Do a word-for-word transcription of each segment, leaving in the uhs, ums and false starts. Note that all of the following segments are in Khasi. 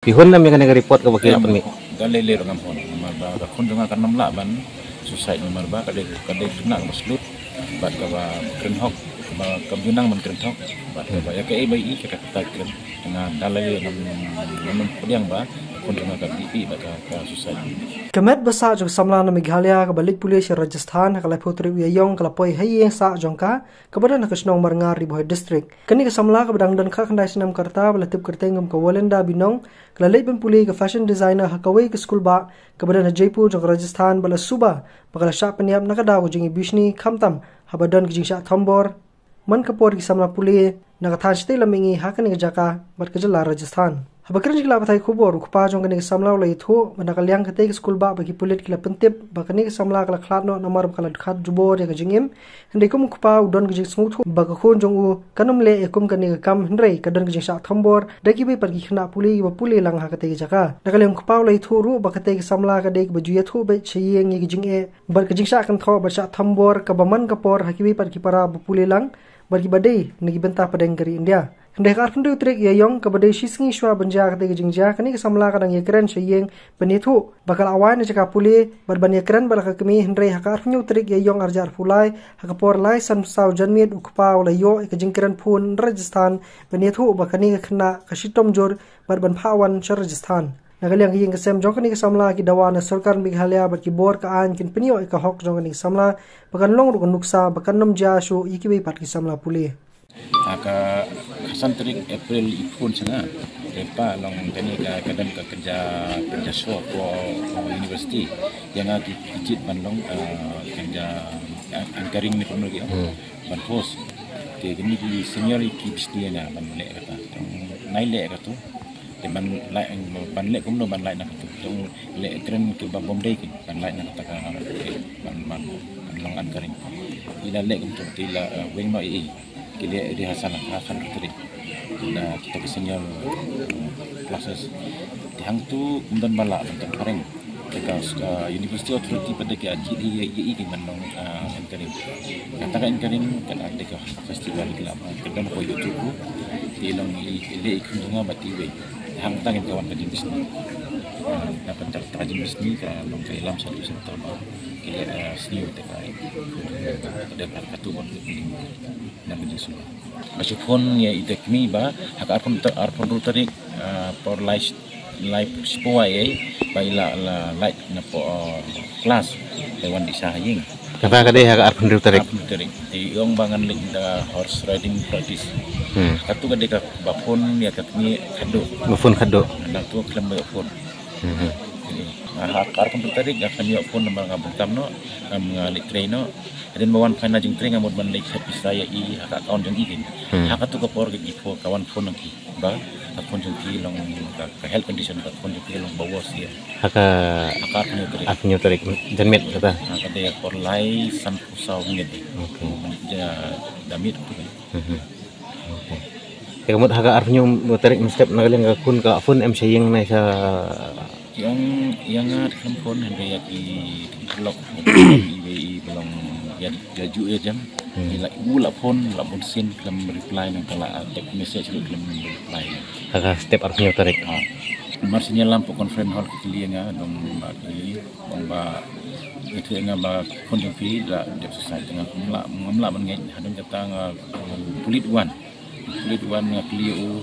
Phi hun ne em ïa kane ka report kaba ki la pynmih? Ka lei lei ruh ngam hun, namar ba ka khun jong nga kan ym lah ban suicide namar ba ka dei, ka dei khynnah kaba shlur bad kaba kren hok, kaba kam ju nang ban kren hok bad kaba ïa kaei ba i ka kata kren. Nga da lei lei ngam, ngam pdiang ba ka khun jong nga ka dih dih bad ka, ka suicide. Ka met ba sah jong ka samla na Meghalaya kaba leit pule sha Rajasthan ha ka laiphew tarik u Ïaïong ka la poi ha ïing sah jong ka, kaba don ha ka shnong Marngar, Ri Bhoi District. Kane ka samla kaba dang don khatkhyndai snem ka rta ba la tip kyrteng kum ka Walenda Binong, ka la leit ban pule ka fashion designer ha kawei ka skul bah kaba don ha Jaipur jong ka Rajasthan bad la suba ba ka la shah pynïap na ka daw ka jingïabishni khamtam haba don ka jingshah thombor man ka por ki samla pule na ka thaiñ shatei lam mihngi ha kane ka jaka bad ka jylla Rajasthan. Haba kren sha ki lad pathai khubor, u kpa jong kane ka samla u la ïathuh ba na ka liang katei ka skul bah bad ki pulit ki la pyntip ba kane ka samla ka la khlad noh namar ba ka la khat jubor ïa ka jingim. Hynrei kum u kpa u don ka jingsngewthuh ba ka khun jong u kan ym leh ïa kum kane ka kam hynrei ka don ka jingshah thombor da kiwei pat ki khynnah pule kiba pule lang ha katei ka jaka. Na ka liang u kpa u la ïathuh ruh ba katei ka samla ka dei kaba ju ïathuh beit sha ïing ïa ka jingeh bad ka jingshah kynthoh bad shah thombor kaba man ka por ha kiwei pat ki para ba pule lang bad kiba dei na ki bynta pdeng ka ri India. Hynrei ha ka arphew hynriew tarik Ïaïong kaba dei shisngi shuwa ban jia katei ka jingjia, kane ka samla ka dang ïakren sha ïing ban ïathuh ba ka la wai na jaka pule bad ban ïakren bad la ka kmie. Hynrei ha ka arphew hynñiew tarik Ïaïong arhajar arphew lai ha ka por lai sanphew saw janmiet u kpa u la ïoh ïa ka jingkren phone na Rajasthan ban ïathuh ba kane ka khynnah ka shitom jur bad ban phah wan sha Rajasthan. Na ka liang ka ïing ka sem jong kane ka samla, ki dawa na sorkar Meghalaya bad ki bor ka aiñ kin pynïoh ïa ka hok jong kane ka samla ba kan long ruh ka nuksa ba kan ym jia shuh ïa kiwei pat ki samla pule. Ha ka khatsan tarik April i phone sha nga. Te pa long kane ka, ka don ka kynja, kynja show ko, ko university. Ïa nga ki, ki jied ban long, ah, kynja an-, anchoring ne kumno ki ong. Hmm. Ban host. Te kine ki senior ki bishni ïa nga ban leh kata. Tang nai leh kata. Te ban leh, ban leh kumno ban leh na kata. Tang leh kren kiba bym dei ki ban leh na kata ka, ban, ban, ban long anchoring. I la leh kumta te i la, eh, weng noh i, i. Ki leh rehearsal ha ka khatsan tarik. Na kita ki senior, eh, classes. Te hangtu ym don ba lah ban tang phareng. Te ka, uh, University Authority pat de ki la jied ïa i, ïa i ki ban long, uh, anchoring. Kata ka anchoring ka la dei ka festival ki la, ka don ha YouTube ruh. Te long i, i leh i khun jong nga bad iwei. Hangta ngin ka wan ka jingbishni. Uh, na ka ta, ta ka jingbishni ka long ka ïalam sha tu sha ta ba ki leh, uh, sniew te ka, ka dei ka tu ban na ka jingsniew. Nga shu phone ïa ita kmie ba ha ka arphew, arphew hynriew tarik, ah, por lai, lai shiphew wai ei ba i la, la lait na po, ah, klas. Te wan dih sha ha ïing. Kata ka dei ha ka arphew hynriew tarik. Arphew hynriew tarik. Te i ong ba ngan leit da horse riding practice. Hmm. Katu ka dei kaba phone ïa ka kmie khadduh. Ba phone khadduh. Nangtu khlem ba ïoh phone. Hmm. Ha ka arphew hynriew tarik nga khlem ïoh phone namar nga bun kam noh, nga leit trei noh. Hadien ba wan phaina jingtrei nga mut ban leit phet pisa ïa i ha ka account jong i kein. Hmm. Ha katu ka por ka i phone, ka wan phone na ki ba ka khun jong ki long ka, ka health condition ka khun jong ki long ba worse ïa. Ha ka, ha ka arphew hynñiew tarik. Arphew hynñiew tarik janmiet kata. Ha ka dei por lai sanphew saw minit. Okay. Ja da miet tu kan. Mhm. Okay. Te ka mut ha ka arphew hynñiew tarik mynstep na ka liang ka khun ka phone em sha ïing ne sha Ki ong ïa nga khlem phone hynrei ïa ki, ki lok i wei i ba long ïa, ïa ju ïa jam. Hmm. I la u la phone la bun sien khlem reply nangta la text message ruh khlem reply. Ha ka step arphew hynñiew tarik. Ha. Mar sien ïalam hapoh conference hall ki kylli ïa nga dong ba ki ong ba ïathuh ïa nga ba khun jong phi la dep suicide. Te nga ngam lah, ngam lah ban ngeit hadien kata nga pulit wan. Pulit wan nga kylli ïa u,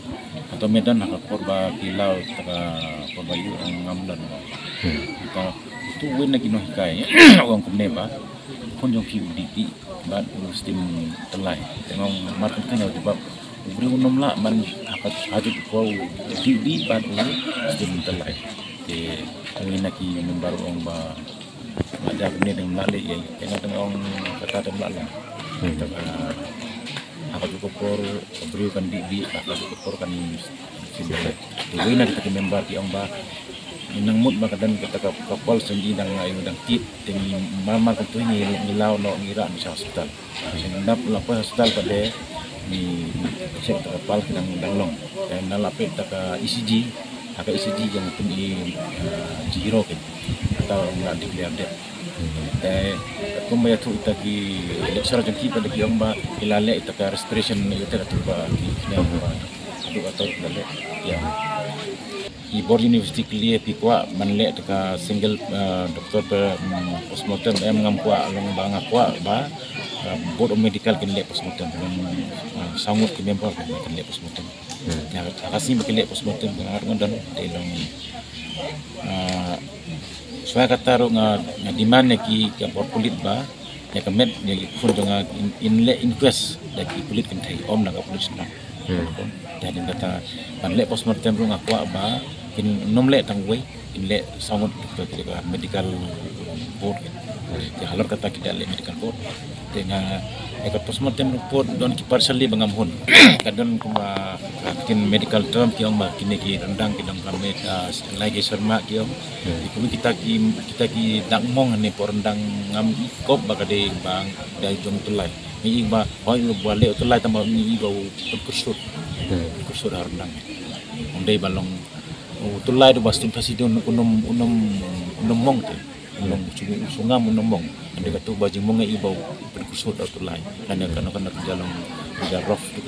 hato me don ha ka por ba ki law ta ka por ba ïoh? Ong ngam don. Hmm. Kata utu uwei na ki nonghikai u ong kumne ba khun jong phi u dih dih bad u sdang tyllai. Te nga ong mar kata nga jubab u briew u nym lah ban ha ka, ha ka por u dih dih bad u sdang tyllai. Te uwei na ki member u ong ba Lada kumne dang mlak leh ïa, tengok tengok ong kata dang mlak leh. Hmm. Kata ka, ha kajuh ka por ka briew kan dih dih, ha kajuh ka por kan sim leh. Te wei na kita ki member ki ong ba ngi nang mut ba ka don kata ka, ka pulse jong ngi dang ïa dang tip, te ngi mar mar kyntu ngi, ngi law noh ngi rah noh sha hospital. Ngi dap la poi hospital pat de ngi check ta ka pulse ki dang, dang long. Te na la peit ta ka E C G, ha ka E C G jong pyn i, eh, Chihiro ki. Kata la declare dead. Te kumba ïathuh ita ki lecturer jong ki pat de ki ong ba ki la leh ita ka respiration ïa ita ka tu ba ki, ki ong ba ka duk ato ki la leh. Ïa. Ki bor university ki leh, phi kwah ban leh te ka single, eh, doctor pe, mm, postmortem, em, ngam kwah, long ba nga kwah ba, eh, board of medical kin leh postmortem, long, eh, saw ngut ki member kin leh postmortem. Hmm. Ya, ka sngi ba kin leh postmortem, nga ngan don te long, eh, shuwa kata ruh nga, nga demand ïa ki, ka bor pulit ba ïa ka met ïa ki khun jong nga in, in leh inquest da ki pulit kynthei, ym da ka pulit shnong. Hmm. Te hadien kata ban leh postmortem ruh nga kwah ba kin nym leh tang uwei, kin leh saw ngut, ka, ka medical board. Te halor kata ki da leh medical board. Te nga, ïa ka postmortem report don ki partially ba ngam hun. Ka don kumba, ka ktien medical term ki ong ba kine ki ryndang ki don ka met, ah, lai ki syrma ki ong. Hmm. Te kumne kita ki, kita ki dak mong ne por ryndang ngam i kop ba ka dei ba dei jong u tyllai. Ngi i ba hoi u ba leh u tyllai tang ba ngi i ba u pynkursut. Hmm. Pynkursut ha ryndang. Ym dei ba long u tyllai, da ba stem ta si don u nym, u nym, u nym mong te. U nym, u shu, u shu ngam u nym mong. Ym dei katu ba jingmong ngi i ba u pynkursut da u tyllai. Kane, kane, kane ka long ka rough tu.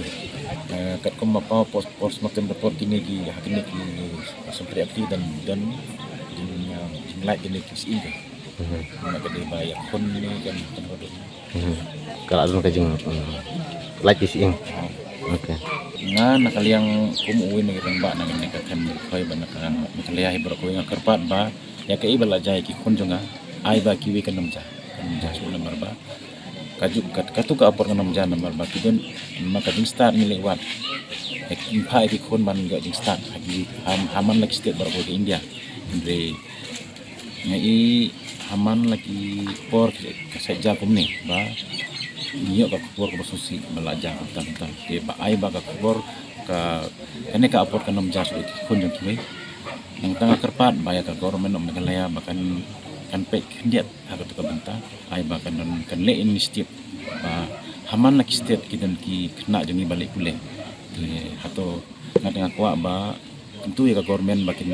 Eh, katkum ba post, postmortem report kine ki, ha kine ki, sempri akti dan, dan jing, eh, jinglait kine ki sying. Mhm. Nga ka dei ba ïa khun ne kan, kan ka dei. Mhm. Ka la don ka jing, mm, lait ki sying. Ha. Okay. Nga na ka liang kum uwei na ki rangbah na kane ka thaiñ Rakhoi bad na ka Meghalaya hi baroh kawei, nga kyrpad ba ïa kaei ba la jia ïa ki khun jong nga, ai ba kiwei kan ym jia. Kan ym jia shuh namar ba ka juk kat, katu ka apot kan ym jia namar ba ki don, ma ka jingstad ngi leh wad. Ïa ki, phah ïa ki khun ban ïoh jingstad ha ki, ha, ha man la ki state baroh kawei ka India. Hynrei nga i ha man la ki por ka sait jia kumne ba ngi ïoh ka khubor kaba sngewsih ba la jia kumta kumta. Te ba ai ba ka khubor ka, kane ka apot kan ym jia shuh ïa ki khun jong kiwei. Nangta nga kyrpad ba ïa ka Government of Meghalaya ba kan, kan peit khyndiat ha katu ka bynta. Ai ba kan don, kan leh initiative ba ha man la ki state ki don ki khynnah jong ngi ba leh pule. Te hato nga, nga kwah ba kyntu ïa ka Government ba kin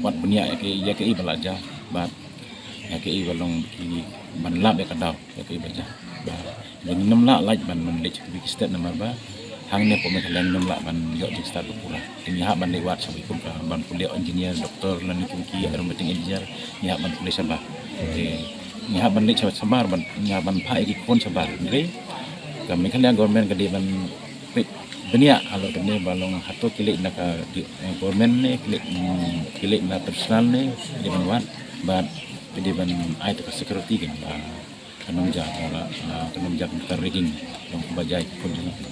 wad bniah ïa kaei, ïa kaei ba la jia bad ïa kaei ba long ki, ban lap ïa ka daw ïa kaei ba jia. Ba ngin nym lah lait ban, ban leit sha kiwei ki state namar ba hangne hapoh Meghalaya ngin nym lah ban ïoh jingstad ba pura. Te ngi hap ban leit wad sha kiwei kum ka ban pule engineer, doctor lane kum ki aeronautic engineer, ngi hap ban pule shabar. Te ngi hap ban leit shabar, ban, ngi hap ban phah ïa ki khun shabar. Hynrei ka Meghalaya Government ka dei ban peit bniah halor kane ba long hato ki leit na ka, eh, Government ne, ki leit, mm, ki leit na traditional ne, ki dei ban wad bad ki dei ban ai te ka security kan ba kan ym jia, ba la, ah, kan ym jia ka rigging, long ba jia ki khun jong ngi.